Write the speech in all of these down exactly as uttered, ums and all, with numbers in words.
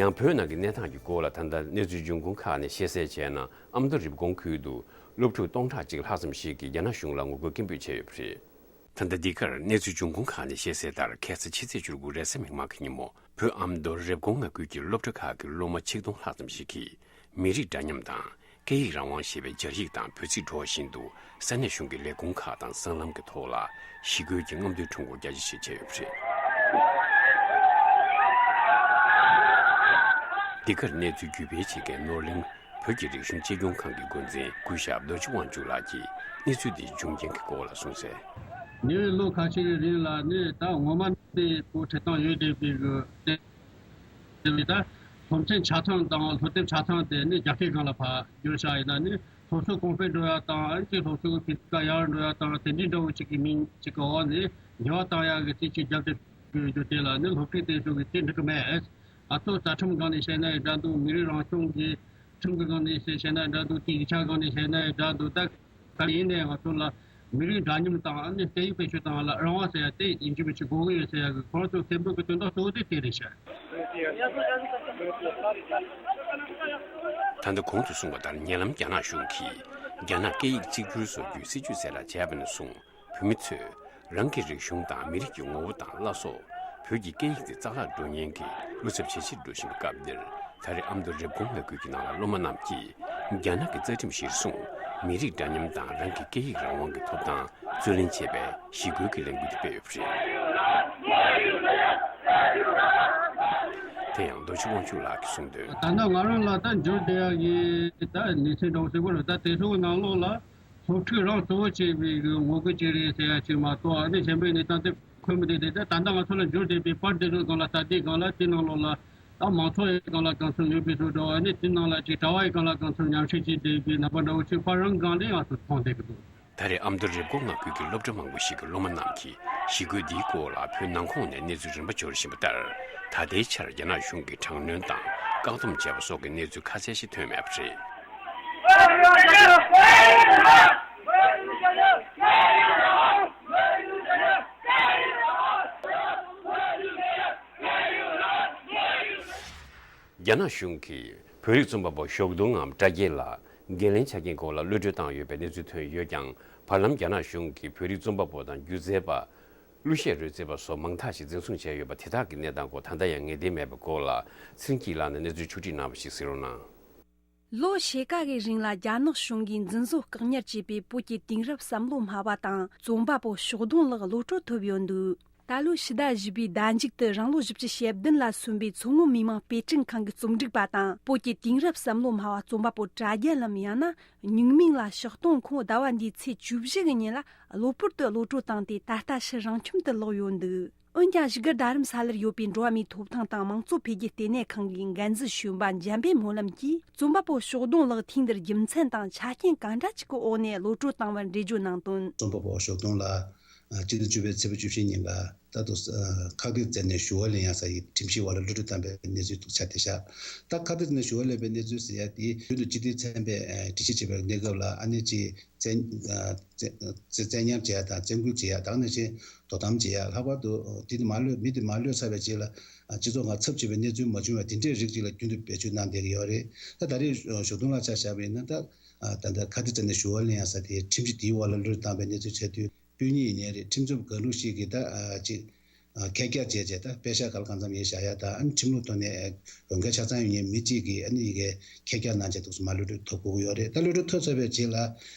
ཡང་བོད་ནང་གི་གནས་སྟངས་ཀྱི་སྐོར་ལ་ད་ལྟ་གནས་ཚུལ་འབྱུང་ཁུངས་ཁག་ནས་ཤེས་གསལ་བྱས་ན། ཨ་མདོ་རེབ་གོང་ཁུལ་དུ་སློབ་ཕྲུག་སྟོང་ཕྲག་གཅིག་ལྷག་ཙམ་ཞིག་གིས་རྒྱ་ནག་གཞུང་ལ་ངོ་རྒོལ་སྐད་འབོད་བྱས་ཡོད་པ་རེད། ད་ལྟ་འདི་གར་གནས་ཚུལ་འབྱུང་ཁུངས་ཁག་ནས་ཤེས་གསལ་ལྟར། ཁ་སང་ཕྱི་ཚེས་བཅུ་དགུ་རེས་གཟའ་མིག་དམར་གྱི་ཉིན་མོ། བོད་ཨ་མདོ་རེབ་གོང་མངའ་ཁུལ་གྱི་སློབ་གྲྭ་ཁག་གི་སློབ་མ་ཆིག་སྟོང་ལྷག་ཙམ་ཞིག་གིས། མི་རིགས་འདྲ་མཉམ་དང་སྐད་ཡིག་རང་དབང་ཞེས་པའི་སྦྱར་ཡིག་དང་འབོད་ཚིག་སྒྲོག་བཞིན་དུ། ས་གནས་གཞུང་གི་ལས་ཁུངས་ཁག་དང་སྲང་ལམ་གྱི་ཐོག་ལ་ཞི་རྒོལ་གྱི་རྔམ་སྟོན་ཁྲོམ་སྐོར་རྒྱ་ཆེ་ཞིག་བྱས་ཡོད་པ་རེད། འདི་གར་གནས་ཚུལ་བརྒྱུད་སྤེལ་བྱེད་མཁན་ནོར་གླིང་བོད་ཀྱི་རིག་གཞུང་གཅེས་སྐྱོང་ཁང་གི་འགོ་འཛིན་སྐུ་ཞབས་རྡོ་རྗེ་དབང་ཕྱུག་ལགས་ཀྱིས་གནས་ཚུལ་འདིའི་འབྱུང་རྐྱེན་གྱི་སྐོར་ལ་གསུངས་གསལ། ཉེ་བའི་ལོ་ཁ་ཤས་རིང་ལ་ནི་ད་ངོ་མ་དེ་པོ་ཁྲིད་སྟངས་ཡོད་བསྡད་པའི་གི་དེ་ནི་ད་སློབ་ཚན་ཆ་ཚང་དང་སློབ་དེབ་ཆ་ཚང་དེ་ནི་རྒྱ་སྐད་སྒང་ལ་ཕར་བསྒྱུར་བཞག་ཡིན་ན་ནི། སློབ་གསོ་གོང་འཕེལ་འགྲོ་ཡག་དང་། ཨ་ནི་སློབ་གསོ་གི་སྤུས་ཀ་ཡར་འགྲོ་ཡག་དང་། དེ་འདྲའི་འདྲ་བོ་ཅིག་གི་མིང་ཅིག་གི་འོག་ནས་འགྱུར་བ་བཏང་ཡག་གི་རྩིས་ཅིག་བརྒྱབ་སྟེ་བསྒྱུར་རྒྱུ་དེ་ལ་ནི་སློབ་ཁྲིད་དེ་ཚོ་གི་རྩིས་འགྲིག་གི་མེད། ང་ཚོ་རྩ་ཁྲིམས་སྒང་ནས་བཤད་ན་ཡང་འདྲ་འདུག་མི་རིགས་རང་སྐྱོང་གི་ཁྲིམས་ཀྱི་སྒང་ནས་བཤད་ན་འདྲ་འདུག་དེའི་ཡིག་ཆ་སྒང་ནས་བཤད་ན་ཡང་འདྲ་འདུག་ད་ག་ཡིན་ནའི་ང་ཚོ་ལ་མི་རིགས་འདྲ་མཉམ་དང་། ཨ་ནི་སྐད་ཡིག་བེད་སྤྱོད་སྟངས་ལ་རང་དབང་ཟེར་ཡ་དེ་ཡིན་གཅིག་མིན་གཅིག་དགོས་ཀྱི་ཡོད་ཟེར་ཡ་གི་ཁོ་རང་ཚོའི་སྐད་འབོད་ཀྱི་དོན་དག་གཙོ་བོ་དེ་དེ་རེད་ཤག་ད་ལྟ་གོང་དུ་གསུངས་པ་ལྟར། ཉེ་ལམ་རྒྱ་ནག་གཞུང་གིས་རྒྱ་ནག་སྐད་ཡིག་གཅིག་གྱུར་བཟོ་རྒྱུའི་སྲིད་ཇུས་གསལ་བསྒྲགས་བྱས་པ་ནས་བཟུང་། བོད་མི་ཚོས་རང་གི་རིག་གཞུང་དང་མི་རིགས་ཀྱི་ངོ་བོ་དང་བླ་སྲོག་བོད་ཀྱི་སྐད་ཡིག་དེ་རྩ་བརླག་འགྲོ་ཉེན་གྱི་བློ་འཚབ་ཇེ་ཆེར་འགྲོ་བཞིན་པའི་སྐབས་འདིར། ད་རེས་ཨ་མདོ་རེབ་གོང་མངའ་ཁུལ་གྱི་ནང་ལ་སློབ་མ་རྣམས་ཀྱིས་རྒྱ་ནག་གི་རྩ་ཁྲིམས་གཞིར་བཟུང་མི་རིགས་འདྲ་མཉམ་དང་རང་གི་སྐད་ཡིག་རང་དབང་གི་ཐོབ་ཐང་རྩོད་ལེན་བྱེད་པའི་ཞི་རྒོལ་གྱི་ལས་འགུལ་དེ་སྤེལ་ཡོད་པ་རེད། དེ་ཡང་རྡོ་རྗེ་དབང་ཕྱུག་ལགས་ཀྱིས་གསུངས་དོན། ད་ལྟ་ང་རང་ལ་ད་འབྱོར་བསྡད་ཡག་གི་ད་གནས་ཚུལ་འདྲ་བོ་ཞིག་པོ་རེད། ད་དེ་ཚོའི་ནང་ལོགས་ལ་སློབ་ཕྲུག་རང་གཙོ་བོ་བྱས་པའི་གི་ངོ་རྒོལ་ཅིག་རེད་ཟེར་ཡ་ཅིག་མ་གཏོགས། ཨ་ནི་གཞན་པའི་གནས་སྟངས་དེ་འཁོད་མི་འདུག་དེ་ད་ད་ལྟ་ང་ཚོ་ལ་འབྱོར་བསྡད་པའི་པར་དེ་ཚོའི་སྒང་ལ། ད་དེའི་སྒང་ལ་དེའི་ནང་ལོགས་ལ་ད་མང་ཚོགས་ཡི་སྒང་ལ་གང་འཚམ་ཡོད་པའི་བཟོ་འདྲ་བོ། ཨ་ནི་དེའི་ནང་ལ་ཅིག་གྲྭ་བ་ཡི་སྒང་ལ་གང་འཚམ་ཉམས་ཞིབ་བྱས་བསྡད་པའི་རྣམ་པ་འདྲ་བོ་ཅིག་པར་རང་སྒང་ལ་ང་ཚོ་མཐོང་བསྡད་ཀྱི་འདུག་ད་རེས་ཨ་མདོ་རེབ་གོང་མངའ་ཁུལ་གྱི་སློབ་གྲྭ་མང་པོ་ཞིག་གི་སློབ་མ་རྣམས་ཀྱིས་ཞི་རྒོལ་འདིའི་སྐོར་ལ་བོད་ནང་ཁོངས་ནས་གནས་ཚུལ་རིམ་པ་འབྱོར་བཞིན་པ་ལྟར། ད་ལྟའི་ཆར་རྒྱ་ནག་གཞུང་གིས་དྲག་གནོན་དང་བཀག་སྡོམ་བྱས་པ་སོགས་ཀྱི་གནས་ཚུལ་ཁ་གསལ་ཞིག་ཐོན་མེད་པ་རེད། རྒྱ་ནག་གཞུང་གིས་བོད་རིགས་རྩོམ་པ་པོ་ཞོགས་དུང་ངམ་བཀྲ་རྒྱལ་ལགས་འགན་ལེན་ཆ་རྐྱེན་སྐོར་ལ་གློད་གྲོལ་བཏང་ཡོད་པའི་གནས་ཚུལ་ཐོན་ཡོད་ཀྱང་། བར་ལམ་རྒྱ་ནག་གཞུང་གིས་བོད་རིགས་རྩོམ་པ་པོ་དང་སྒྱུ་རྩལ་པ་གླུ་གཞས་རོལ་རྩེད་པ་སོགས་མང་དག་ཞིག་འཛིན་བཟུང་བྱས་ཡོད་པ་དེ་དག་གི་གནས་སྟངས་སྐོར་ད་ལྟ་ཡང་ངེས་གཏན་མེད་པའི་སྐོར་ལ། ཚེ་རིང་སྐྱིད་ལགས་ནས་གནས་ཚུལ་ཕྱོགས་སྒྲིག་གནང་བ་ཞིག་གསན་རོགས་གནང་། ལོ་ཕྱེད་ཀ་གི་རིང་ལ་རྒྱ་ནག་གཞུང་གིས་འཛིན་བཟུང་བཀག་ཉར་བྱས་པའི་བོད་ཀྱི་དེང་རབས་བསམ་བློ་སྨྲ་བ་དང་རྩོམ་པ་པོ་ཞོགས་དུང་ལགས་གློད་གྲོལ་ཐོབ་ཡོད་འདུག་ད་ལོའི་ཕྱི་ཟླ་བཞི་པའི་ཟླ་མཇུག་ཏུ་རང་ལོ་བཞི་བཅུ་ཞེ་བདུན་ལ་སོན་པའི་མཚོ་སྔོན་མི་དམངས་དཔེ་སྐྲུན་ཁང་གི་རྩོམ་སྒྲིག་པ་དང་། བོད་ཀྱི་དེང་རབས་བསམ་བློ་སྨྲ་བ་རྩོམ་པ་པོ་བཀྲ་རྒྱལ་ལམ། ཡང་ན་སྨྱུག་མིང་ལ་ཞོགས་དུང་། ཁོང་ཟླ་བ་འདིའི་ཚེས་བཅུ་བཞི་གི་ཉིན་ལ་གློ་བུར་དུ་གློད་གྲོལ་བཏང་སྟེ། ད་ལྟ་ཕྱིར་རང་ཁྱིམ་དུ་ལོག་ཡོད་འདུག་འོན་ཀྱང་། བཞུགས་སྒར་རྡ་རམ་ས་ལར་ཡོད་པའི་འགྲོ་བ་མིའི་ཐོབ་ཐང་དང་མང་གཙོ་འཕེལ་རྒྱས་ལྟེ་གནས་ཁང་གི་འགན་འཛིན་གཞོན་པ་འཇམ་དཔལ་སྨོན་ལམ་གྱིས། རྩོམ་པ་པོ་ཞོགས་དུང་ལགས་དུས་འདིར་རྒྱུ་མཚན་དང་ཆ་རྐྱེན་གང་འདྲ་ཅིག་གི་འོག་ནས་གློད་གྲོལ་བཏང་བར་འགྲེལ་བརྗོད་གནང་དོན། རྩོམ་པ་པོ་ཞོགས་དུང་ལགས་ཨ་སྤྱི་ཟླ་བཅུ་པའི་ཚེས་པ་བཅུ་བཞི་ཉིན་ལ་ད་དུང་ཨ་ཁ་བརྡ་བཙལ་ནས་ཞུ་བ་ལེན་ཡག་ས་ཡི་ཁྲིམས་ཞིབ་འོག་ལ་གློད་གྲོལ་བཏང་པའི་གནས་ཚུལ་འདུག་ཆ་དེ་བཞག་ད་ཁ་བརྡ་བཙལ་ནས་ཞུ་བ་ལེན་པའི་གནས་ཚུལ་ཟེར་ཡ་དེ་རྒྱུན་དུ་སྤྱི་བདེ་ཚན་པས་ཨ་འདྲི་གཅོད་བྱེད་པའི་གནས་སྐབས་ལ། ཨ་ནི་ཅིག་བཙན་ཨ་བཙན་བཙན་ཉར་བྱེད་ཡ་དང་བཙན་སྐུལ་བྱེད་ཡ། ད་ག་ནང་བཞིན་དོ་དམ་བྱེད་ཡ། ལྷག་པར་དུ་དེ་དེ་མ་གློད་མི་དེ་མ་གློད་ཚར་བའི་རྗེས་ལ་ཨ་སྤྱི་ཚོགས་ནང་ཚབས་ཆེ་བའི་གནས་ཚུལ་མ་བྱུང་བ་དེ་འདྲའི་རིགས་ཅིག་ལ་རྒྱུན་དུ་བེད་སྤྱོད་གནང་བསྡད་ཀྱི་ཡོད་རེད། ད་ད་རེས་ཞོགས་དུང་ལགས་ཆ་བཞག་པ་ཡིན་ན། ད་ཨ་ད་ལྟ་ཁ་བརྡ་བཙལ་ནས་ཞུ་བ་ལེན་ཡག་ས་དེ་ཁྲིམས་གཞི་དེའི་འོག་ལ་གློད་གྲོལ་བཏང་པའི་གནས་ཚུལ་བྱས་དུས། སྤུན་ཉེ་ཡིན་ནའི་རེད། ཁྲིམས་རྩོད་པ་གང་རུང་ཞིག་གིས་ད་ཨ་ཅིག་ཨ་ཁེར་རྐྱང་བྱས་བྱས་ད་པེ་ཤག་ག་ལ་གང་འཚམ་ཡིན་བཞག་ཡ་དང་། ཨ་ནི་ཁྲིམས་ལུགས་ཐོག་ནས་ཨ་འོས་འགན་ཆ་ཚང་ཡོད་མཁན་མི་གཅིག་གིས་ཨ་ནི་ཡི་གེ་ཁེར་རྐྱང་གནང་བྱས་འདུག་སེ་མར་གློད་གྲོལ་ཐོབ་དགོས་ཀྱི་ཡོད་རེད། ད་གློད་གྲོལ་ཐོབ་ཚར་བའི་རྗེས་ལ་ཨ་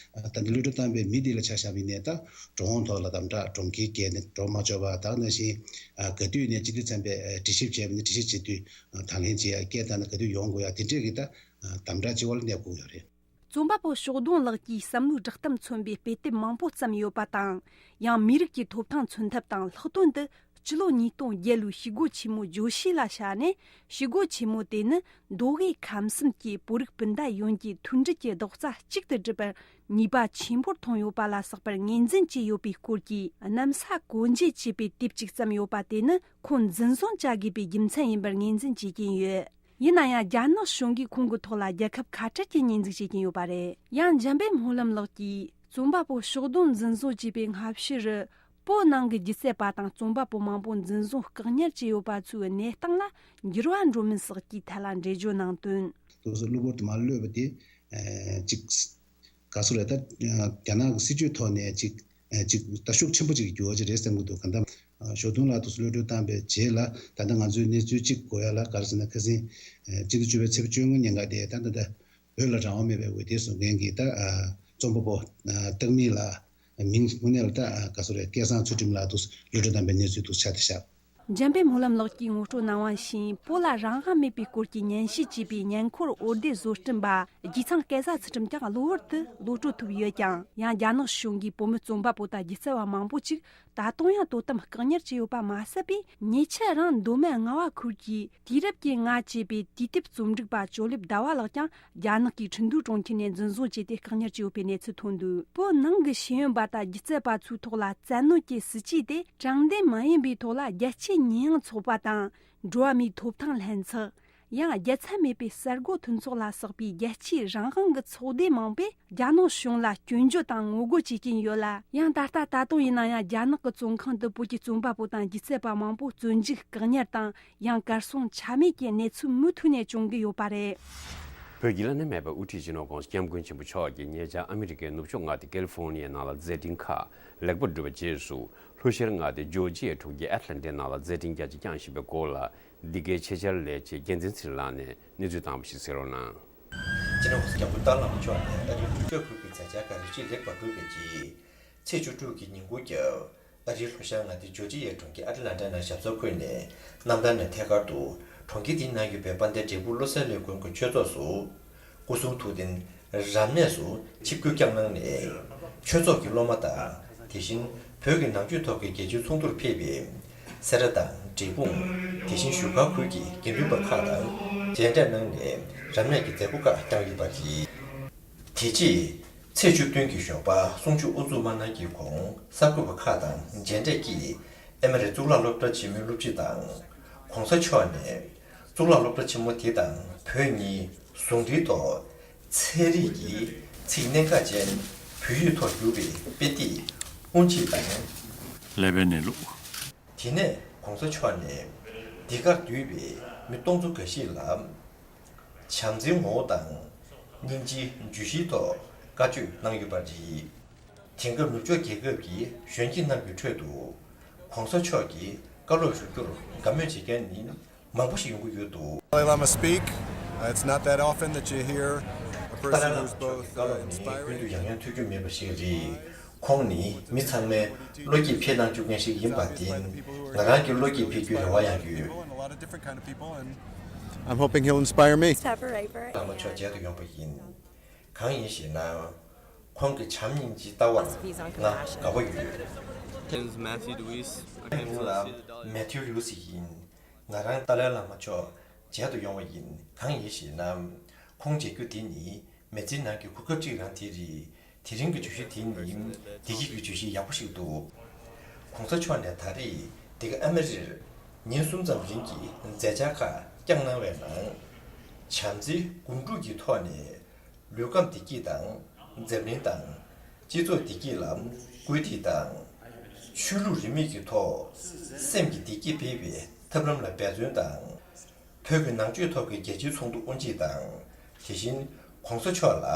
ད་ནི་གློད་གྲོལ་བཏང་པའི་མི་དེ་ལ་ཆ་བཞག་པ་ཡིན་ནའི། ད་འགྲོ་འོང་ཐོག་ལ་དམ་དྲག་གྲོང་ཁྱེར་བརྒལ་ནས་འགྲོ་མ་ཆོག་པ། ད་ག་ནང་བཞིན་ཨ་ག་དུས་ནས་སྤྱི་འཐུས་ཚན་པས་ཨ་འདྲི་ཞིབ་བྱས་པ་ཡིན་ན་འདྲི་ཞིབ་བྱེད་དུས་ཨ་དང་ལེན་བྱེད་ཡ། སྐད་བཏང་ན་ག་དུས་ཡོང་དགོས་ཡ། དེ་འདྲས་ཀྱི་ད་ཨ་དམ་དྲག་ཅིག་འོག་ལ་གནས་དགོས་ཀྱི་ཡོད་རེད། རྩོམ་པ་པོ་ཞོགས་དུང་ལགས་ཀྱི་བསམ་བློའི་བསྒྲགས་གཏམ་མཚོན་པའི་དཔེ་དེབ་མང་པོ་བརྩམས་ཡོད་པ་དང་། ཡང་མི་རིགས་ཀྱི་ཐོབ་ཐང་མཚོན་ཐབས་དང་ལྷག་དོན་དུ་སྤྱི་ལོ་ཉིས་སྟོང་བརྒྱད་ལོའི་ཞི་རྒོལ་ཆེན་མོ་བརྗོད་གཞི་ལ་བཞག་ནས། ཞི་རྒོལ་ཆེན་མོ་དེ་ནི་མདོ་དབུས་ཁམས་གསུམ་གྱི་བོད་རིགས་སྤུན་ཟླ་ཡོངས་ཀྱི་མཐུན་སྒྲིལ་གྱི་རྡོག་རྩ་གཅིག་ཏུ་སྒྲིལ་པར་ནུས་པ་ཆེན་པོར་ཐོན་ཡོད་པ་ལ་སོགས་པར་ངོས་འཛིན་བྱས་ཡོད་པའི་སྐོར་གྱི་གནམ་ས་གོ་འབྱེད་ཅེས་པའི་དེབ་ཅིག་བརྩམས་ཡོད་པ་དེ་ནི་ཁོང་འཛིན་བཟུང་བྱ་དགོས་པའི་རྒྱུ་མཚན་ཡིན་པར་ངོས་འཛིན་བྱེད་ཀྱིན་ཡོད། ཡིན་ན་ཡང་། རྒྱ་ནག་གཞུང་གིས་ཁོང་གི་ཐོག་ལ་རྒྱལ་ཁབ་ཁ་བྲལ་གྱི་ཉེས་འཛུགས་བྱེད་ཀྱིན་ཡོད་པ་རེད། ཡང་འཇམ་དཔལ་སྨོན་ལམ་ལགས་ཀྱིས། རྩོམ་པ་པོ་ཞོགས་དུང་འཛིན་བཟུང་བྱས་པའི་སྔ་ཕྱི་རུ། བོད་ནང་གི་སྒྱུ་རྩལ་པ་དང་རྩོམ་པ་པོ་མང་པོ་འཛིན་བཟུང་བཀག་ཉར་བྱས་ཡོད་པ་ཚོའི་གནས་སྟངས་ལ་འགྱུར་བ་འགྲོ་མིན་སོགས་ཀྱི་ཐད་ལ་འགྲེལ་བརྗོད་གནང་དོན། དུ་གློ་བུར་དུ་མར་གློད་པ་དེ་ཅིག་ག་སུ་རེད། ད་རྒྱ་ནག་གི་སྲིད་ཇུས་ཐོག་ནས་ཅིག་ཅིག་ད་ཤུགས་ཆེན་པོ་ཅིག་འགྱུར་བ་ཅིག་རེད་བསམ་གྱི་འདུག་ག་ད་ཞོགས་དུང་ལ་དུ་གློད་གྲོལ་བཏང་པའི་རྗེས་ལ་ད་ལྟ་ང་ཚོའི་གནས་ཚུལ་ཅིག་གོ་ཡ་ལ་ག་རེ་ཟེར་ན། ཁ་སང་སྤྱི་ཟླ་བཅུ་པའི་ཚེས་པ་བཅོ་ལྔ་ཉིན་ཀ་དེ་ད་ད་ད་བོད་ལ་རང་དབང་མེད་པའི་འོས་བསྡུ་བཟོ་མཁན་གྱི་ད་རྩོམ་པ་པོ་སྟག་མིག་ལགས། མིང་དངོས་གནས་ལ་ད་ག་སུ་རེད། སྐལ་བཟང་ཚུལ་ཁྲིམས་ལགས་དུ་གློད་གྲོལ་བཏང་པའི་གནས་ཚུལ་དུ་ཆགས་བསྡད་ཤག་འཇམ་དཔལ་སྨོན་ལམ་ལགས་ཀྱིས་ངོ་སྤྲོད་གནང་བ་བཞིན། བོད་ལ་རང་དབང་མེད་པའི་སྐོར་གྱི་ཉན་ཞིབ་བྱས་པའི་ཉེ་འཁོར་འོད་སྡེར་བཟོ་སྐྲུན་པ་རྒྱལ་ཚང་སྐལ་བཟང་ཚུལ་ཁྲིམས་ཀྱང་གློ་བུར་དུ་གློད་གྲོལ་ཐུབ་ཡོད་ཀྱང་། ཡང་རྒྱ་ནག་གཞུང་གིས་བོད་མི་རྩོམ་པ་པོ་དང་སྒྱུ་རྩལ་བ་མང་པོ་ཅིག་ད་དུང་ཡང་དོ་དམ་བཀག་ཉར་བྱས་ཡོད་པ་མ་ཟད་པའི། ཉེ་ཆར་རང་མདོ་སྨད་རྔ་བ་ཁུལ་གྱི་དུས་རབས་ཀྱི་ང་ཅེས་པའི་དུས་དེབ་རྩོམ་སྒྲིག་པ་ཇོ་ལེབ་ཟླ་བ་ལགས་ཀྱང་རྒྱ་ནག་གི་ཁྲིན་ཏུའུ་གྲོང་ཁྱེར་ནས་འཛིན་བཟུང་བྱས་ཏེ་བཀག་ཉར་བྱས་ཡོད་པའི་གནས་ཚུལ་ཐོན་འདུག་བོད་ནང་གི་ཤེས་ཡོན་པ་དང་སྒྱུ་རྩལ་པ་ཚོའི་ཐོག་ལ་བཙན་གནོན་གྱི་སྲིད་ཇུས་དེ་དྲང་བདེན་མ་ཡིན་པའི་ཐོག་ལ་རྒྱལ་སྤྱིའི་ཉེས་ཡངས་ཚོགས་པ་དང་། འགྲོ་བ་མིའི་ཐོབ་ཐང་ལྷན་ཚོགས། ཡང་རྒྱལ་ཚད་མེད་པའི་གསར་འགོད་མཐུན་ཚོགས་ལ་སོགས་པའི་རྒྱལ་སྤྱིའི་རང་དབང་གི་ཚོགས་སྡེ་མང་པོས་རྒྱ་ནག་གཞུང་ལ་སྐྱོན་བརྗོད་དང་ངོ་རྒོལ་བྱེད་ཀྱིན་ཡོད་ལ། ཡང་ད་ལྟ་ད་དུང་ཡིན་ན་ཡང་རྒྱ་ནག་གི་བཙོན་ཁང་དུ་བོད་ཀྱི་རྩོམ་པ་པོ་དང་སྒྱུ་རྩལ་པ་མང་པོ་བཙོན་འཇུག་བཀག་ཉར་དང་། ཡང་གར་སོང་ཆ་མེད་ཀྱི་གནས་ཚུལ་མུ་མཐུད་ནས་བྱུང་གི་ཡོད་པ་རེད། བོད་ཀྱི་བླ་ན་མེད་པའི་དབུ་ཁྲིད་སྤྱི་ནོར་༧གོང་ས་༧སྐྱབས་མགོན་ཆེན་པོ་མཆོག་གིས་ཉེ་ཆར་ཨ་མི་རི་ཀའི་ནུབ་ཕྱོགས་མངའ་སྡེ་ཀལ་ལི་ཧྥོར་ནི་ཡའི་ནང་ལ་མཛད་འཕྲིན་ཁག་ལེགས་པར་གྲུབ་པའི་རྗེས་སུ། ལྷོ་ཤར་མངའ་སྡེ་ཇོར་ཇི་ཡའི་གྲོང་ཁྱེར་ཨེ་ཊ་ལན་ཊའི་ནང་ལ་མཛད་འཕྲིན་རྒྱ་ཆེ་བསྐྱངས་བཞིན་པའི་སྐོར་ལ། འདི་གའི་ཆེད་བཅར་ལས་བྱེད་རྒྱལ་མཚན་ཚེ་རིང་ལགས་ནས་གནས་ཚུལ་བཏང་བ་ཞིག་གསན་རོགས་གནང་། སྤྱི་ནོར་༧གོང་ས་༧སྐྱབས་མགོན་ཏཱ་ལའི་བླ་མ་མཆོག་ནས་ཨ་རིའི་ནུབ་ཕྱོགས་ཁུལ་གྱི་མཛད་འཆར་ཁག་ལེགས་ཤིང་ལེགས་པར་གྲུབ་པའི་རྗེས། ཚེས་བཅུ་དྲུག་གི་ཉིན་གུང་རྒྱབ། ཨ་རིའི་ལྷོ་ཤར་མངའ་སྡེ་ཇོར་ཇི་ཡའི་གྲོང་ཁྱེར་ཨ་ཏི་ལན་ཊ་ནང་ཞབས་སོར་འཁོད་ནས། གནམ་ཐང་ནས་ཐད་ཀར་དུ་གྲོང་ཁྱེར་དེའི་ནང་ཡོད་པའི་དཔལ་ལྡན་འབྲས་སྤུངས་བློ་གསལ་སློབ་དཔོན་གྱི་ཆོས་ཚོགས་སུ། སྐུ་གསུང་ཐུགས་རྟེན་རབ་གནས་སུ་ཆིབས་བསྒྱུར་བསྐྱངས་གནང་ནས། ཆོས་ཚོགས་ཀྱི་སློབ་མ་དང་། དེ་བཞིན་བོད་ཀྱི་ནང་ཆོས་ཐོག་གི་རྒྱལ་སྤྱིའི་ཚོགས་འདུར་ཕེབས་པའི་སེ་ར་དང་འབྲས་སྤུངས། དེ་བཞིན་བཞུགས་སྒར་ཁུལ་གྱི་དགེ་འདུན་པ་ཁག་དང་མཇལ་འཕྲད་གནང་ནས། རབ་གནས་ཀྱི་མཛད་སྒོ་ཁག་བསྐྱངས་ཡོད་པ་རེད། དེ་རྗེས་ཚེས་བཅུ་བདུན་གྱི་ཞོགས་པ་གསུང་ཆོས་དབུ་འཛུགས་མ་གནང་གི་གོང་། གསར་འགོད་པ་ཁག་དང་མཇལ་འཕྲད་ཀྱིས་ཨེ་མ་རི་གཙུག་ལག་སློབ་གྲྭ་ཆེན་མོའི་སློབ་སྤྱི་དང་། ༧གོང་ས་མཆོག་ནས་གཙུག་ལག་སློབ་གྲྭ་ཆེན་མོ་དེ་དང་བོད་གཉིས་ཟུང་འབྲེལ་ཐོག་ཚན་རིག་གི་ཚིག་གནད་འགག་ཅན་བོད་ཡིག་ཐོག་བསྒྱུར་བའི་དཔེ་དེབ་དབུ་འབྱེད་དང་། ཀླད་པའི་གནས་ལུགས། དེ་ནས་༧གོང་ས་མཆོག་ནས་འདི་གར་འདུས་པའི་མི་སྟོང་ཚོ་འགའ་ཞིག་ལ་བྱམས་བརྩེའི་ངོ་བོ་དང་སྙིང་རྗེའི་བརྗོད་གཞིའི་ཐོག་བཀའ་ཆོས་གནང་ཡོད་པ་རེད། དེང་སྐབས་ནུབ་ཕྱོགས་རྒྱལ་ཁབ་ཀྱི་གཞོན་སྐྱེས་རྣམས་ཀྱི་ཁྲོད་དུ་༧གོང་ས་མཆོག་གིས་བཀའ་སློབ་ཞུ་རྒྱུར་དགའ་མོས་བྱེད་མཁན་ནི་མང་པོ་ཞིག་ཡོང་གི་ཡོད་འདུག Dalai Lama speak. Uh, it's not that often that you hear a person who's both, uh, inspiring. ཏཱ་ལའི་བླ་མ་མཆོག་གི་བཀའ་སློབ་ནི་ཀུན་ཏུ་ཡང་ཡང་ཐོས་རྒྱུ་མེད་པ་ཞིག་རེད། ཁོང་ནི་མི་ཚང་མའི་བློ་སྐྱེད་འཕེལ་གནང་བཅུག་མཁན་ཞིག་ཡིན་པར་བརྟེན། ང་རང་གི་བློ་སྐྱེད་འཕེལ་རྒྱུའི་རེ་བ་ཡང་ཡོད། I'm hoping he'll inspire me. བླ་མ་མཆོག་མཇལ་དུ་ཡོང་བ་ཡིན། གང་ཡིན་ཞེ་ན། ཁོང་གི་བྱམས་སྙིང་རྗེའི་ལྟ་བར་ང་དགའ་པོ་ཡོད། Name's Matthew Dewis. I came from the city of Dallas. མེ་ཐིའུ་ལུའུ་སི་ཡིན། ང་རང་ཏཱ་ལའི་བླ་མ་མཆོག་མཇལ་དུ་ཡོང་བ་ཡིན། གང་ཡིན་ཞེ་ན། ཁོང་མཇལ་རྒྱུ་དེ་ནི་མི་ཚེའི་ནང་གི་གོ་སྐབས་གཅིག་རང་དེ་རེད། དེ་རིང་གི་བརྗོད་གཞི་དེ་ནི་བདེ་སྐྱིད་ཀྱི་བརྗོད་གཞི་ཡག་པོ་ཞིག་འདུག་གོང་ས་མཆོག་ནས་ད་རེས་འདི་ག་ཨ་མེ་རིར་ཉིན་གསུམ་ཙམ་རིང་གི་མཛད་འཆར་ཁག་བསྐྱངས་གནང་བའི་ནང་། བྱམས་བརྩེའི་སྒོམ་སྒྲུབ་ཀྱི་ཐོག་ནས། ལུས་ཁམས་བདེ་སྐྱིད་དང་། འཛམ་གླིང་དང་། སྤྱི་ཚོགས་བདེ་སྐྱིད་ལ་སྐུལ་འདེད་དང་། ཆོས་ལུགས་རིས་མེད་ཀྱི་ཐོག་སེམས་ཀྱི་བདེ་སྐྱིད་སྤེལ་བའི་ཐབས་ལམ་ལ་འབད་བརྩོན་དང་། བོད་ཀྱི་ནང་ཆོས་ཐོག་གི་རྒྱལ་སྤྱིའི་ཚོགས་འདུ་དབུ་འབྱེད་དང་། དེ་བཞིན་གོང་ས་མཆོག་ལ་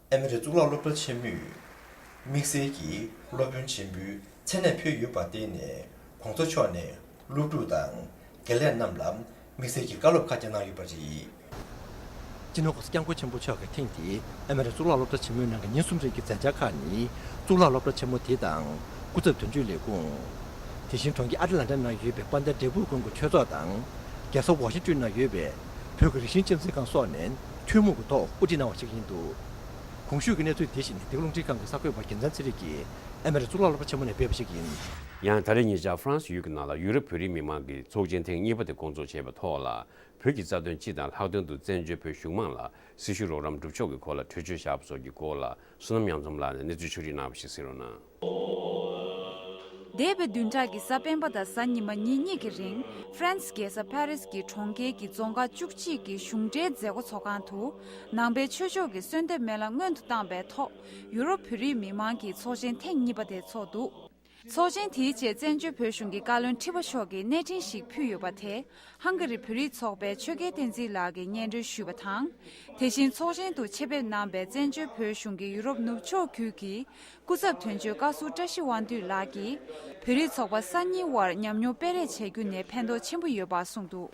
ཨ་མེ་རི་གཙུག་ལག་སློབ་གྲྭ་ཆེན་མོས་དམིགས་བསལ་གྱི་སློབ་དཔོན་ཆེན་པོའི་མཚན་གནས་ཕུལ་ཡོད་པར་བརྟེན་ནས། གོང་ས་མཆོག་ནས་སློབ་ཕྲུག་དང་དགེ་ལས་རྣམས་ལ་དམིགས་བསལ་གྱི་བཀའ་སློབ་ཁག་ཀྱང་གནང་ཡོད་པ་རེད། སྤྱི་ནོར་༧གོང་ས་༧སྐྱབས་མགོན་ཆེན་པོ་མཆོག་གིས་ཐེངས་འདིའི་ཨ་མེ་རི་གཙུག་ལག་སློབ་གྲྭ་ཆེན་མོའི་ནང་གི་ཉིན་གསུམ་རིང་གི་མཛད་འཆར་ཁག་ནི། གཙུག་ལག་སློབ་གྲྭ་ཆེན་མོ་དེ་དང་། སྐུ་ཚབ་དོན་གཅོད་ལས་ཁུངས། དེ་བཞིན་གྲོང་ཁྱེར་ཨ་ཏི་ལན་ཊ་ནང་ཡོད་པའི་དཔལ་ལྡན་འབྲས་སྤུངས་དགོན་གྱི་ཆོས་ཚོགས་དང་། རྒྱལ་ས་ཝ་ཤིང་ཏོན་ན་ཡོད་པའི་བོད་ཀྱི་རིག་གཞུང་རྩིས་ཁང་སོགས་ནས་ཐུན་མོང་གི་ཐོག་དབུ་ཁྲིད་གནང་བ་ཞིག་ཡིན་འདུག་གོང་ཞུས་ཀྱི་གནས་ཚུལ་དེ་བཞིན་འདི་ག་རླུང་འཕྲིན་ཁང་གི་གསར་འགོད་པ་རྒྱལ་མཚན་ཚེ་རིང་གིས་ཨ་མེ་རི་གཙུག་ལག་སློབ་གྲྭ་ཆེན་མོ་ནས་སྤེལ་བ་ཞིག་ཡིན། ཡང་ད་རེས་ཉེ་ཆར་ཧྥ་རན་སི་ཡུལ་གྱི་ནང་ལ་ཡུ་རོབ་བོད་རིགས་མི་མང་གི་ཚོགས་ཆེན་ཐེངས་གཉིས་པ་དེ་སྐོང་ཚོགས་བྱས་པའི་ཐོག་ལ། བོད་ཀྱི་རྩ་དོན་སྤྱི་དང་ལྷག་དོན་དུ་བཙན་བྱོལ་བོད་གཞུང་མང་ལ་སྲི་ཞུ་རོགས་རམ་སྒྲུབ་ཕྱོགས་ཀྱི་སྐོར་ལ་གྲོས་ཆོད་བཞག་པ་སོགས་ཀྱི་སྐོར་ལ། བསོད་ནམས་གཡང་འཛོམས་ལགས་ནས་གནས་ཚུལ་ཕྱོགས་སྒྲིག་གནང་བ་ཞིག་གསན་རོགས་གནང་། འདས་པའི་བདུན་ཕྲག་གི་གཟའ་སྤེན་པ་དང་གཟའ་ཉི་མ་ཉིན་གཉིས་ཀྱི་རིང་། ཧྥ་རན་སི་རྒྱལ་ས་ཕ་རི་སི་གི་གྲོང་ཁྱེར་གྱི་རྫོང་ཁག་བཅུ་གཅིག་གི་གཞུང་འབྲེལ་མཛད་སྒོ་ཚོགས་ཁང་དུ། ནང་པའི་ཆོས་ཕྱོགས་ཀྱི་གསོལ་འདེབས་སྨོན་ལམ་སྔོན་དུ་བཏང་པའི་ཐོག་ཡུ་རོབ་བོད་རིགས་མི་མང་གི་ཚོགས་ཆེན་ཐེངས་གཉིས་པ་དེ་ཚོགས་འདུག་ཚོགས་ཆེན་དེའི་རྗེས་བཙན་བྱོལ་བོད་གཞུང་གི་བཀའ་བློན་ཁྲི་པ་མཆོག་གིས་གནས་འཕྲིན་ཞིག་ཕུལ་ཡོད་པ་དེ། ཧང་ག་རི་བོད་རིགས་ཚོགས་པའི་ཆོས་རྒྱལ་བསྟན་འཛིན་ལགས་ཀྱིས་སྙན་སྒྲོན་ཞུས་པ་དང་། དེ་བཞིན་ཚོགས་ཆེན་དུ་ཆེད་ཕེབས་གནང་པའི་བཙན་བྱོལ་བོད་གཞུང་གི་ཡུ་རོབ་ནུབ་ཕྱོགས་ཁུལ་གྱི་སྐུ་ཚབ་དོན་གཅོད་བཀའ་ཟུར་བཀྲ་ཤིས་དབང་འདུས་ལགས་ཀྱིས། བོད་རིགས་ཚོགས་པ་སང་ཉིན་དབར་ཉམས་མྱོང་སྤེལ་རེས་བྱེད་རྒྱུ་ནི་ཕན་ཐོགས་ཆེན་པོ་ཡོད་པ་གསུངས་འདུག།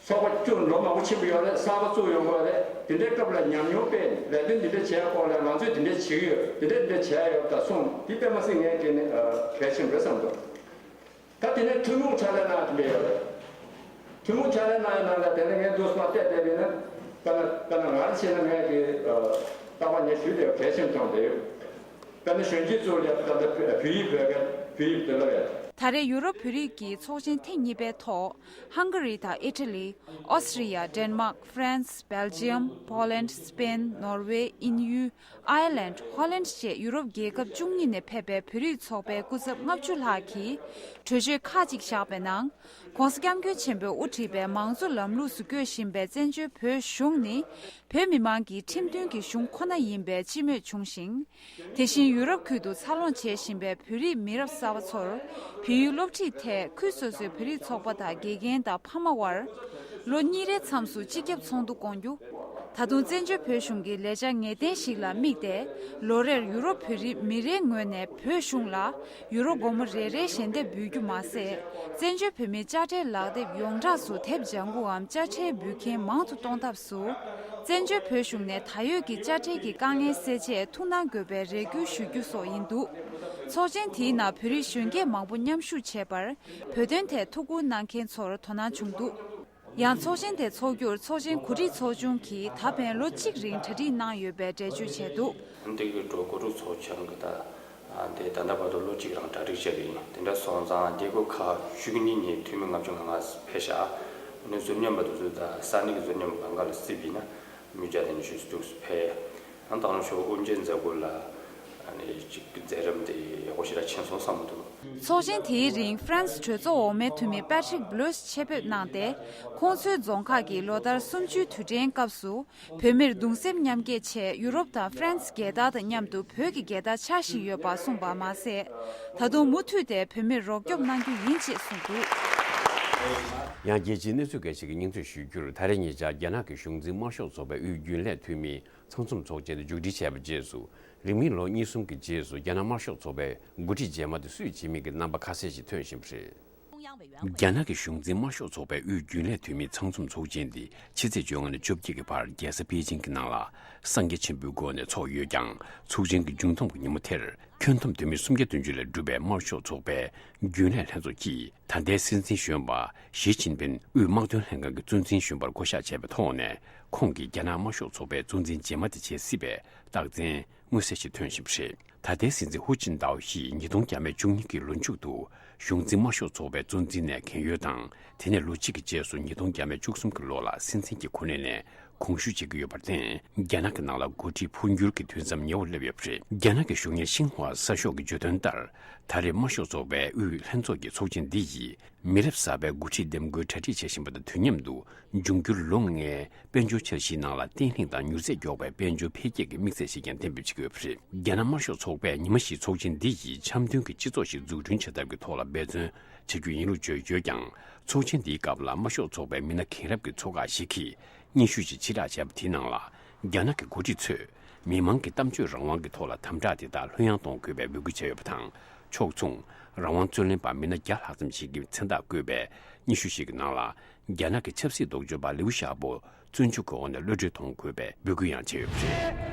ཚོགས་པ་བཅུ་ལོ་མང་པོ་ཕྱིན་པ་ཡོད་རེད། གསར་པ་བཙུགས་ཡོང་གི་རེད། དེ་འདྲའི་སྐབས་ལ་ཉམས་མྱོང་སྤེལ་ནས་ལས་དོན་འདི་འདྲ་བྱས་སྐོར་ལ་ང་ཚོས་འདི་འདྲ་བྱེད་ཀྱི་ཡོད། འདི་འདྲ་འདི་འདྲ་བྱས་ཡོད་ད་གསུངས། འདི་དཔེ་མ་སྲིད་ངས་དེ་ནི་གལ་ཆེན་པོ་རེད་བསམ་འདུག། ད་དེ་ནས་ཐུན་མོང་ཕྱག་ལས་གནང་དེ་འདྲ་ཡོད་རེད། ཐུན་མོང་ཕྱག་ལས་གནང་ཡ་ནང་ལ་དེ་ནས་ངས་འདུག་སེ་མར་བལྟས་བསྡད་པ་ཡིན་ན། དཔེར་ན་དཔེར་ན་ང་རང་བྱས་ན་ངས་ཀྱི་རྟག་པར་ངས་ཞུས་བསྡད་པ་གལ་ཆེན་པོ་མཐོང་བསྡད་ཡོད། དཔེར་ན་གཞོན་སྐྱེས་ཚོ་ལ་ད་ལྟ་བོད་ཡིག་བོད་སྐད་བོད་ཡིག་འདི་ལ་ཡ། ད་རེས་ཡུ་རོབ་བོད་རིགས་ཀྱི་ཚོགས་ཆེན་ཐེངས་གཉིས་པའི་ཐོག་ཧང་ག་རི་དང་ཨི་ཊ་ལི། ཨོ་སི་ཀྲི་ཡ། ཌེན་མཱག། ཧྥ་རན་སི། སྦེལ་ཇི་ཡམ། པོ་ལན། སི་པེན། ནོར་ཝེ། དབྱིན་ཡུལ། ཨའི་ལན། ཧོ་ལན་བཅས་ཡུ་རོབ་རྒྱལ་ཁབ་བཅུ་གཉིས་ནས་ཕེབས་པའི་བོད་རིགས་ཚོགས་པའི་སྐུ་ཚབ་ལྔ་བཅུ་ལྷག་གིས་གྲོས་ཆོད་ཁག་ཅིག་བཞག་པའི་ནང་། ྋགོང་ས་ྋསྐྱབས་མགོན་ཆེན་པོས་དབུ་ཁྲིད་པའི་མང་གཙོ་ལམ་ལུགས་སུ་བཀོད་བཞིན་པའི་བཙན་བྱོལ་བོད་གཞུང་ནི། བོད་མི་མང་གི་ཁྲིམས་མཐུན་གྱི་གཞུང་ཁོ་ན་ཡིན་པའི་སྤྱི་མོས་བྱུང་ཞིང་། དེ་བཞིན་ཡུ་རོབ་ཁུལ་དུ་འཚར་ལོངས་བྱེད་བཞིན་པའི་བོད་རིགས་མི་རབས་གསར་པ་ཚོར་བོད་ཡིག་སློབ་ཁྲིད་ཐད་ཁུལ་སོ་སོའི་བོད་རིགས་ཚོགས་པ་དང་དགེ་རྒན་དང་ཕ་མ་དབར་ལོ་གཉིས་རེའི་མཚམས་སུ་སྤྱི་ཁྱབ་ཚོགས་འདུ་བསྐོང་རྒྱུ། ད་དུང་བཙན་བྱོལ་བོད་གཞུང་གི་ལས་འཆར་ངེས་གཏན་ཞིག་ལ་དམིགས་ཏེ། ལོ་རེར་ཡུ་རོབ་བོད་རིགས་མི་རེའི་ངོས་ནས་བོད་གཞུང་ལ་ཡུ་རོ་སྒོར་མོ་རེ་རེའི་ཞལ་འདེབས་འབུལ་རྒྱུ་མ་ཟད། བཙན་བྱོལ་བོད་མིའི་དཔྱ་ཁྲལ་ལག་དེབ་ཡོངས་གྲགས་སུ་དེབ་ལྗང་གུའམ་དཔྱ་ཁྲལ་འབུལ་མཁན་མང་དུ་གཏོང་ཐབས་སུ། བཙན་བྱོལ་བོད་གཞུང་ནས་ད་ཡོད་ཀྱི་དཔྱ་ཁྲལ་གྱི་དཀའ་ངལ་སེལ་ཆེད་ཐུགས་སྣང་དགོས་པའི་རེ་སྐུལ་ཞུ་རྒྱུ་སོགས་ཡིན་འདུག། ཚོགས་ཆེན་དེའི་ནང་བོད་རིགས་གཞོན་སྐྱེས་མང་པོ་མཉམ་ཞུགས་བྱས་པར། བོད་དོན་ཐད་ཐུགས་ཁུར་གནང་མཁན་ཚོར་དོ་སྣང་བྱུང་འདུག། ཡང་ཚོགས་ཆེན་དེ་འཚོགས་རྒྱུར་ཚོགས་ཆེན་གོ་སྒྲིག་ཚོགས་ཆུང་གིས་ད་ཕན་ལོ་གཅིག་རིང་གྲ་སྒྲིག་གནང་ཡོད་པའི་འགྲེལ་བརྗོད་བྱས་འདུག། འདི་གི་འགྲོ་གོ་སྒྲིག་ཚོགས་ཆུང་གི་ད་དེ་ད་ལྟ་བར་དུ་ལོ་གཅིག་རང་གྲ་སྒྲིག་བྱས་པ་ཡིན། དེ་འདྲ་སོང་ཙང་དེ་གོ་ཁ་བཅུ་གཉིས་ཉིན་འཐུས་མི་ལྔ་བཅུ་ང་ལྔ་ཕེབས་ཤག། ཨ་ནི་གཟུར་གནས་པ་དེ་ཚོ་ད་ས་གནས་ཀྱི་གཟུར་གནས་པ་གང་ག་ལ་བརྩིས་པ་ཡིན་ན་མི་བརྒྱ་དང་ཉི་ཤུ་ཙམ་འདུག་སེ་ཕེབས། ཨ་ནི་ད་ནང་ཞོགས་དབུ་འབྱེད་མཛད་སྒོ་ལ་ཨ་ནི་གཅིག་མཛད་རིམ་དེ་ཡག་པོ་ཞེ་དྲག་ཕྱིན་སོང་བསམ་གྱི་འདུག། ཚོགས་ཆེན་དེའི་རིང་ཧྥ་རན་སི་གྲོས་ཚོགས་འོག་མའི་འཐུས་མི་པེ་ཏྲིག་བྷི་ལོས་ཆེད་ཕེབས་གནང་སྟེ། ཁོང་ཚོའི་རྫོང་ཁག་གིས་ལོ་ལྟར་གསུམ་བཅུའི་དུས་དྲན་སྐབས་སུ་བོད་མིར་གདུང་སེམས་མཉམ་སྐྱེད་ཆེད་ཡུ་རོབ་དང་ཧྥ་རན་སི་རྒྱལ་དར་དང་མཉམ་དུ་བོད་ཀྱི་རྒྱལ་དར་འཕྱར་བཞིན་ཡོད་པ་གསུངས་པ་མ་ཟད། ད་དུང་མུ་མཐུད་དེ་བོད་མིར་རོགས་སྐྱོབ་གནང་རྒྱུ་ཡིན་ཅེས་གསུངས་འདུག། ཡང་རྒྱལ་སྤྱིའི་གནས་ཚུལ་འགའ་ཞིག་གི་སྙིང་བསྡུས་ཞུ་རྒྱུར། ད་རེས་ཉེ་ཆར་རྒྱ་ནག་གི་གཞུང་འཛིན་དམར་ཤོག་ཚོགས་པའི་དབུས་རྒྱུན་ལས་འཐུས་མིའི་ཚང་འཛོམས་ཚོགས་ཆེན་དེ་མཇུག་སྒྲིལ་བྱས་པའི་རྗེས་སུ། རིང་མིན་ལོ་གཉིས་གསུམ་གྱི་རྗེས་སུ་རྒྱ་ནག་དམར་ཤོག་ཚོགས་པའི་འགོ་ཁྲིད་རྗེས་མ་དེ་སུ་ཡིན་ཇི་མིན་གྱི་རྣམ་པ་ཁ་གསལ་ཞིག་ཐོན་བཞིན་པ་རེད། རྒྱ་ནག་གི་གཞུང་འཛིན་དམར་ཤོག་ཚོགས་པའི་དབུས་རྒྱུན་ལས་འཐུས་མིའི་ཚང་འཛོམས་ཚོགས་ཆེན་འདི་ཕྱི་ཚེས་བཅོ་ལྔ་ནས་བཅོ་བརྒྱད་ཀྱི་བར་རྒྱལ་ས་པེ་ཅིང་གི་ནང་ལ་སངས་རྒྱས་ཆེན་པོའི་སྒོ་ནས་འཚོགས་ཡོད་ཀྱང་། ཚོགས་ཆེན་གྱི་མཇུག་བསྡོམས་ཀྱི་ཉིན་མོ་དེར་ཁྱོན་བསྡོམས་འཐུས་མི་སུམ་བརྒྱ་བདུན་ཅུ་ལས་གྲུབ་པའི་དམར་ཤོག་ཚོགས་པའི་རྒྱུན་ལས་ལྷན་ཚོགས་ཀྱིས། ད་ལྟའི་སྲིད་འཛིན་གཞོན་པ་ཞི་ཅིན་ཕིན་དབུས་དམག་དོན་ལྷན་ཁང་གི་གཙོ་འཛིན་གཞོན་པར་བསྐོ་གཞག་བྱས་པའི་ཐོག་ནས། ཁོང་གིས་རྒྱ་ནག་དམར་ཤོག་ཚོགས་པའི་གཙོ་འཛིན་རྗེས་མ་དེ་བྱེད་སྲིད་པའི་རྟགས་མཚན་མངོན་གསལ་ཞིག་ཐོན་བཞིན་པ་རེད། ད་ལྟའི་སྲིད་འཛིན་ཧུ་ཅིན་ཏའོ་ཞིས་ཉིས་སྟོང་བརྒྱ་མེད་བཅུ་གཉིས་ཀྱི་ལོ་མཇུག་ཏུ་གཞུང་འཛིན་དམར་ཤོག་ཚོགས་པའི་གཙོ་འཛིན་ནས་གན་ཡོལ་དང་། དེ་ནས་ལོ་གཅིག་གི་རྗེས་སུ་ཉིས་སྟོང་བརྒྱ་མེད་བཅུ་གསུམ་གྱི་ལོ་ལ་སྲིད་འཛིན་གྱི་གོ་གནས་ནས་དགོངས་ཞུ་བྱེད་ཀྱི་ཡོད་པར་བརྟེན། རྒྱ་ནག་གི་ནང་ལ་འགོ་ཁྲིད་འཕོ་འགྱུར་གྱི་དུས་མཚམས་ཉེ་བར་སླེབས་ཡོད་པ་རེད། རྒྱ་ནག་གི་གཞུང་གཉེར་ཤིན་ཧྭ་གསར་ཤོག་གིས་བརྗོད་དོན་ལྟར། ད་རེས་དམར་ཤོག་ཚོགས་པའི་དབུས་ལྷན་ཚོགས་ཀྱི་ཚོགས་ཆེན་འདི་ཡིས། མི་རབས་གསར་པའི་འགོ་ཁྲིད་འདེམས་བསྐོའི་གྲ་སྒྲིག་བྱེད་བཞིན་པ་དང་དུས་མཉམ་དུ། འབྱུང་འགྱུར་ལོ་ལྔའི་དཔལ་འབྱོར་འཆར་གཞིའི་ནང་ལ་བརྟན་ལྷིང་དང་མྱུར་ཚད་མགྱོགས་པའི་དཔལ་འབྱོར་འཕེལ་རྒྱས་ཀྱི་དམིགས་ཚད་ཅིག་ཀྱང་གཏན་འབེབས་བྱེད་ཀྱི་ཡོད་པ་རེད། རྒྱ་ནག་དམར་ཤོག་ཚོགས་པས་ཉི་མ་བཞིའི་ཚོགས་ཆེན་འདི་ཡིས་འཆམ་མཐུན་གྱི་སྤྱི་ཚོགས་ཤིག་འཛུགས་སྐྲུན་བྱ་ཐབས་ཀྱི་ཐོག་ལ་འབད་བརྩོན་བྱ་རྒྱུ་ཡིན་ལུགས་བརྗོད་ཡོད་ཀྱང་། ཚོགས་ཆེན་འདིའི་སྐབས་ལ་དམར་ཤོག་ཚོགས་པའི་མི་སྣ་རྒན་རབས་ཀྱི་ཚོགས་ཁག་ཞིག་གིས། སྙན་ཞུ་ཞིག་ཕྱིར་བསྒྲགས་བྱས་པ་དེའི་ནང་ལ། རྒྱ་ནག་གི་འགོ་ཁྲིད་ཚོས་མི་མང་གི་གཏམ་བརྗོད་རང་དབང་གི་ཐོག་ལ་དམ་དྲག་དེ་དག་ལྷོད་ཡངས་གཏོང་དགོས་པའི་འབོད་སྐུལ་བྱས་ཡོད་པ་དང་། ཕྱོགས་མཚུངས་རང་དབང་རྩོད་ལེན་པ་མི་སྣ་བརྒྱ་ལྷག་ཙམ་ཞིག་གི་མཚན་རྟགས་བཀོད་པའི་སྙན་ཞུ་ཞིག་གི་ནང་ལ། རྒྱ་ནག་གི་ཆབ་སྲིད་ལྡོག་ཕྱོགས་པ་ལིའུ་ཞའོ་པོ་བཙོན་འཇུག་གི་འོག་ནས་གློད་གྲོལ་གཏོང་དགོས་པའི་འབོད་སྐུལ་ཡང་བྱས་ཡོད་པ་རེད།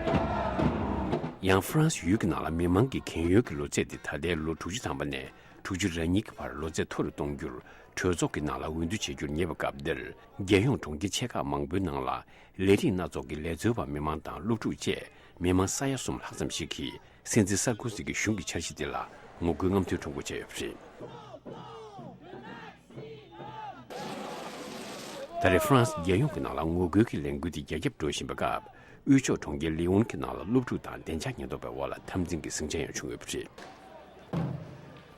ཡང་ཧྥ་རན་སི་ཡུལ་གྱི་ནང་ལ་མི་མང་གི་གན་ཡོལ་གྱི་ལོ་ཚད་དེ་ད་ལྟའི་ལོ་དྲུག་ཅུ་ཐམ་པ་ནས་དྲུག་ཅུ་རེ་གཉིས་ཀྱི་བར་ལོ་ཚད་མཐོ་རུ་གཏོང་རྒྱུར། གྲོས་ཚོགས་ཀྱི་ནང་ལ་འོས་བསྡུ་བྱེད་རྒྱུར་ཉེ་བའི་སྐབས་འདིར། རྒྱལ་ཡོངས་གྲོང་ཁྱེར་ཆེ་ཁག་མང་པོའི་ནང་ལ། ལས་རིགས་སྣ་ཚོགས་ཀྱི་ལས་རྩོལ་བ་མི་མང་དང་སློབ་ཕྲུག་བཅས་མི་མང་ས་ཡ་གསུམ་ལྷག་ཙམ་ཞིག་གིས། སྲིད་འཛིན་སར་ཀོ་ཟི་གི་གཞུང་གི་འཆར་གཞི་དེ་ལ་ངོ་རྒོལ་རྔམ་སྟོན་ཁྲོམ་སྐོར་བྱས་ཡོད་པ་རེད། ད་རེས་ཧྥ་རན་སི་རྒྱལ་ཡོངས་ཀྱི་ནང་ལ་ངོ་རྒོལ་གྱི་ལས་འགུལ་དེ་རྒྱ་ཁྱབ་འགྲོ་བཞིན་པའི་སྐབས། དབུས་ཕྱོགས་གྲོང་ཁྱེར་ལི་ཡོན་གྱི་ནང་ལ་སློབ་ཕྲུག་དང་བདེ་འཇགས་ཉེན་རྟོག་པའི་དབར་ལ་འཐབ་འཛིང་གི་ཟིང་ཆ་ཡང་བྱུང་ཡོད་པ་རེད།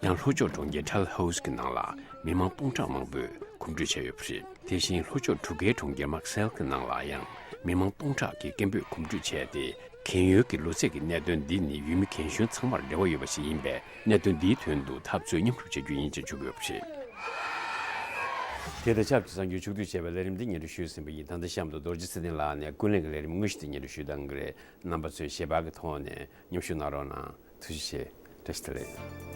ཡང་ལྷོ་ཕྱོགས་གྲོང་ཁྱེར་ཁྲལ་ཧོ་སི་ཀྱི་ནང་ལ་མི་མང་སྟོང་ཕྲག་མང་པོས་གོམ་བགྲོད་བྱས་ཡོད་པ་རེད། དེ་བཞིན་ལྷོ་ཕྱོགས་གྲུ་ཁའི་གྲོང་ཁྱེར་མག་སེལ་གྱི་ནང་ལ་ཡང་མི་མང་སྟོང་ཕྲག་གིས་སྐད་འབོད་གོམ་བགྲོད་བྱས་ཏེ། གན་ཡོལ་གྱི་ལོ་ཚད་ཀྱི་གནད་དོན་འདི་ནི་ཡུལ་མི་རྒན་གཞོན་ཚང་མར་འབྲེལ་བ་ཡོད་པ་ཞིག་ཡིན་པས། གནད་དོན་འདིའི་དོན་དུ་འཐབ་རྩོད་མཉམ་རུབ་བྱ་རྒྱུ་ཡིན་ཅེས་བརྗོད་ཀྱི་ཡོད་པ་རེད། དེ་དང་ཆབས་ཅིག་གསར་འགྱུར་ཕྱོགས་བསྡུས་བྱས་པའི་ལས་རིམ་འདི་སྙན་སྒྲོན་ཞུས་ཟིན་པ་ཡིན། ད་ལྟ་གཤམ་དུ་རྡོ་རྗེ་ཚེ་བརྟན་ལགས་ནས་ཀུན་གླེང་གི་ལས་རིམ་དངོས་གཞི་དེ་སྙན་སྒྲོན་ཞུས་གནང་གི་རེད། རྣམ་པ་ཚོས་ཞལ་པར་གྱི་ཐོག་ནས་མཉམ་ཞུགས་གནང་རོགས་གནང་། ཐུགས་རྗེ་ཆེ། བཀྲ་ཤིས་བདེ་ལེགས།